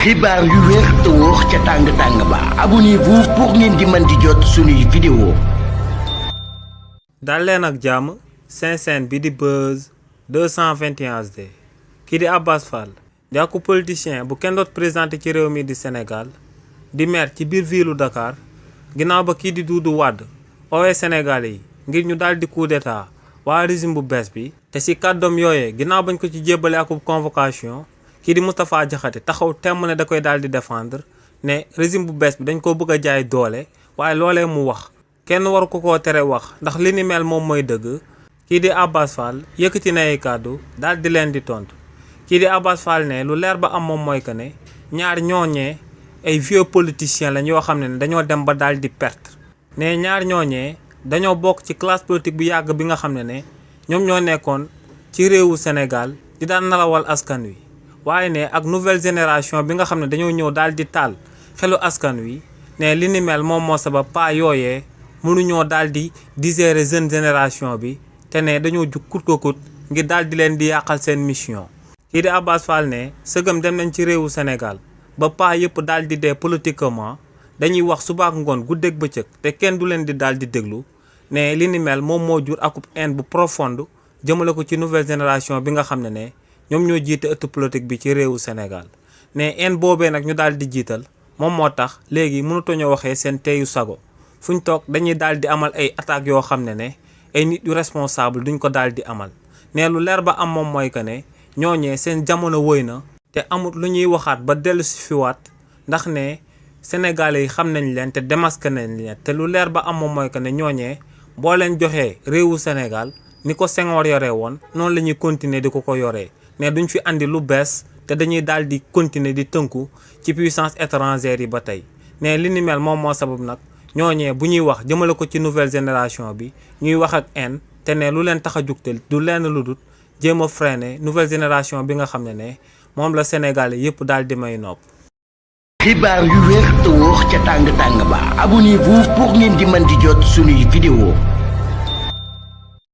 xibaar yu wér te wóor ca tàng ba abonnez-vous pour ngeen di mën di jot suñuy vidéo. dal leen ak jàmm seen bi di Buzz 221 HD kii di Abass Fall di ak politicien bu kenn doot présenté ci réew mi di Sénégal di maire ci biir ville Dakar ginnaaw ba kii di Doudou Wade oowee Sénégalais yi ngir ñu daal di coup d'état waa régime bu bees bi te si kàddoom yooyee ginnaaw bañ ko ci jébbale ak convocation kii di Moustapha Diakhaté taxaw temm ne da koy daal di défendre ne régime bu bees bi dañ ko bëgg a jaay doole waaye loolee mu wax kenn waru ko koo tere wax ndax li ni mel moom mooy dëgg. kii di Abass Fall yëkkati na ay kàddu daal di leen di tontu kii di Abass Fall ne lu leer ba am moom mooy que ne ñaar ñooñee ay vieux politiciens lañ yoo xam ne dañoo dem ba daal di perte. ne ñaar ñooñee dañoo bokk ci classe politique bu yàgg bi nga xam ne ñoom ñoo nekkoon ci réewu Sénégal di daan nalawal askan wi waaye ne ak nouvelle génération bi nga xam ne dañoo ñëw daal di taal xelu askan wi ne li ni mel moom moo sabab pas yooyee mënuñoo daal di digérer jeune génération bi. te ne dañoo jug kut ko kut ngir daal di leen di yàqal seen mission. kii di Abass Fall ne sëgëm dem nañ ci réewu Sénégal ba paa yëpp daal di dee politiquement dañuy wax suba ak ngoon guddeeg bëccëg te kenn du leen di daal di déglu ne li ni mel moom moo jur akub haine bu profonde jëmale ko ci nouvelle génération bi nga xam ne ñoom ñoo jiite ëtt politique bi ci réewu Sénégal. ne haine boobee nag ñu daal di jiital moom moo tax léegi mënatuñoo waxee seen teeyu sago fuñ toog dañuy daal di amal ay attaques yoo xam ne ay nit yu responsable duñ ko daal di amal ne lu leer ba am moom mooy que ne ñooñee seen jamono wëy na te amut lu ñuy waxaat ba dellu si fiwaat ndax ne sénégalais yi xam nañ leen te démasqué nañ leen te lu leer ba am moom mooy que ne ñooñee boo leen joxee réewu Sénégal ni ko Senghor yoree woon noonu la ñuy continuer di ko yoree ne duñ fi andi lu bees te dañuy daal di continuer di tënku ci puissance étrangère yi ba tey ne li ni mel moom moo sabab nag ñooñee bu ñuy wax jëmale ko ci nouvelle génération bi ñuy wax ak haine te ne lu leen tax a jugte du lenn lu dul jéem a freiner nouvelle génération bi nga xam ne moom la Sénégal yëpp daal di may nopp. xibaar yu wér te wóor ca tàng ba abonnez-vous pour ngeen di mën di jot suñuy vidéo.